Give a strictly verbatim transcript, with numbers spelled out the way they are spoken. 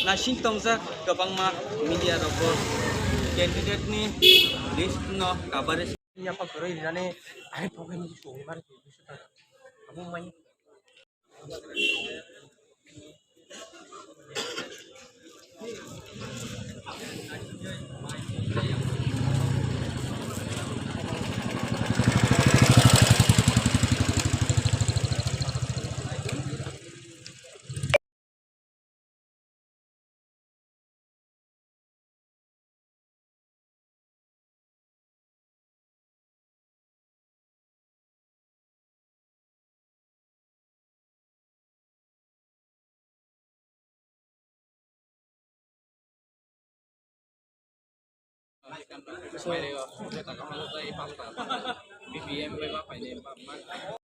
Naising tongjak kwbangma media rokbo candidate ni list no coverage. Yapha kwrwi rinani ai pogwi ni songwi mani twi bisu ta. Abo mai.